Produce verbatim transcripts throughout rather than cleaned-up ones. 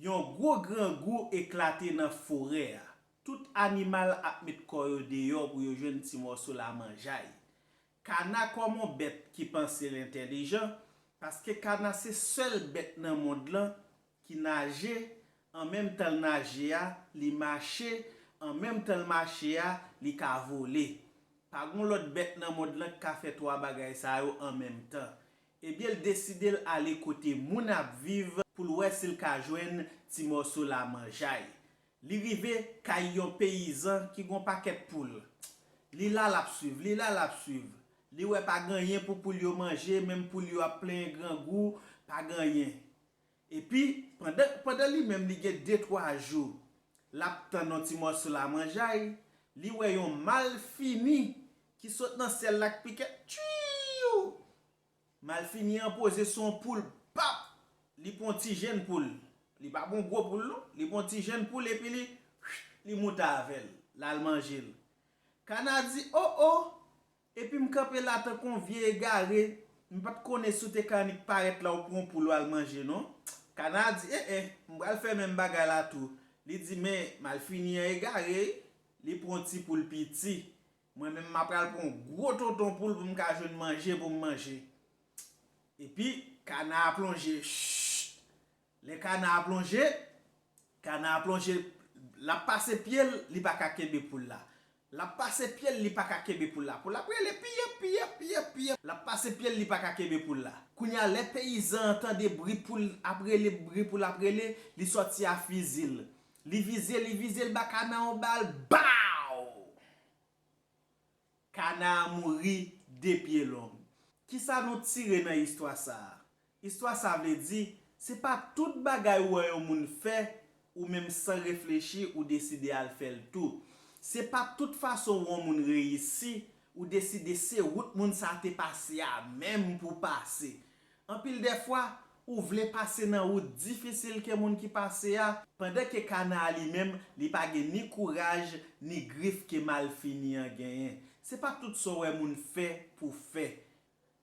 Yon gwo grangou eklate nan forè a. Tout animal ap met kò yo deyò pou yo jwenn ti mòso lamanjay. Kana kòm yon bèt ki panse l entèlijan, paske kana se sèl bèt nan mond lan ki naje, an menm tan l naje a, li mache, an menm tan l mache a, li ka vole. Pa gon lòt bèt nan mond lan ki ka fè twa bagay sa yo an menm tan. Ebyen, l deside l ale kote moun ap viv pou l wè si l ka jwenn ti mòso lamanjay. Li rive kay yon peyizan ki gon pakèt poul. Li la l ap swiv, li la l ap swiv. Li wè pa gen anyen pou poul yo manje, menm poul yo ap plenyen grangou, pa gen anyen. Epi, pandan, pandan li menm li gen de twa jou, l ap tann yon ti mòso lamanjay, li wè yon malfini ki sot nan syèl la k piket, tchiiw! Malfini an poze sou yon poul, pap! Li pran ti jenn poul. Li pa pran gwo poul non, li pran ti jenn poul epi li, li moute avè l, l al manje l. Kana di, o o! Epi m kanpe la tankou yon vye egare, m pa t konnen si w te ka annik parèt la ou pran yon poul ou al manje non. Kana di, e e, m pral fè menm bagay la tou. Li di, men malfini an egare wi, li pran yon ti poul piti. Mwen menm m a pral pran yon gwo tonton poul pou m ka jwenn manje pou m manje. Epi, kana a plonje, chhh! Lè kana a plonje, kana a plonje, l ap pase pye l, li pa ka kenbe poul la. L ap pase pye l, li pa ka kenbe poul la. Poul la ap rele, piyep, piyep, piyep, piyep. L ap pase pye l, li pa ka kenbe poul la. Kounye a, lè peyizan an tande bri poul ap rele, bri poul ap rele, li sòti a fizi l. Li vize, li vize, li ba kana yon bal, baw! Kana a mouri de pye long. Kisa nou tire nan istwa sa a? Istwa sa vle di, se pa tout bagay ou wè yon moun fè, ou menm san reflechi, ou deside al fè l tou. Se pa tout fason ou wè yon moun reyisi, ou deside se wout moun sa te pase a menm pou w pase. Anpil dèfwa, ou vle pase nan wout difisil ke moun ki pase a, pandan ke kana a li menm, li pa gen ni kouraj, ni grif ke malfini an genyen. Se pa tout sa w wè moun fè pou fè.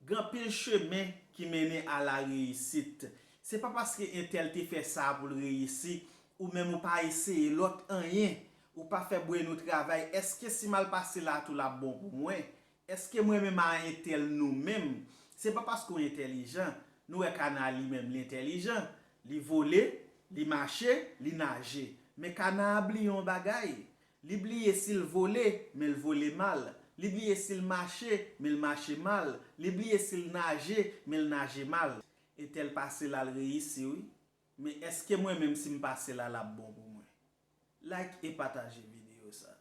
Gen anpil chemen ki mennen a la reyisit. Se pa paske entèl te fè sa pou l reyisi, ou menm ou pa eseye lòt anyen, ou pa fè brenn ou travay, èske si m al pase la tou l ap bon pou mwen? Èske mwen menm a entèl nou menm? Se pa paske w entèlijan, nou wè kana a li menm li entèlijan, li vole, li mache, li naje. Men kana a bliye yon bagay. Li bliye si l vole, men l vole mal. Li bliye si l mache, men l mache mal. Li bliye si l naje, men l naje mal. Entèl pase l al reyisi wi. Men èske mwen menm si m pase la l ap bon pou mwen? Like e pataje videyo sa.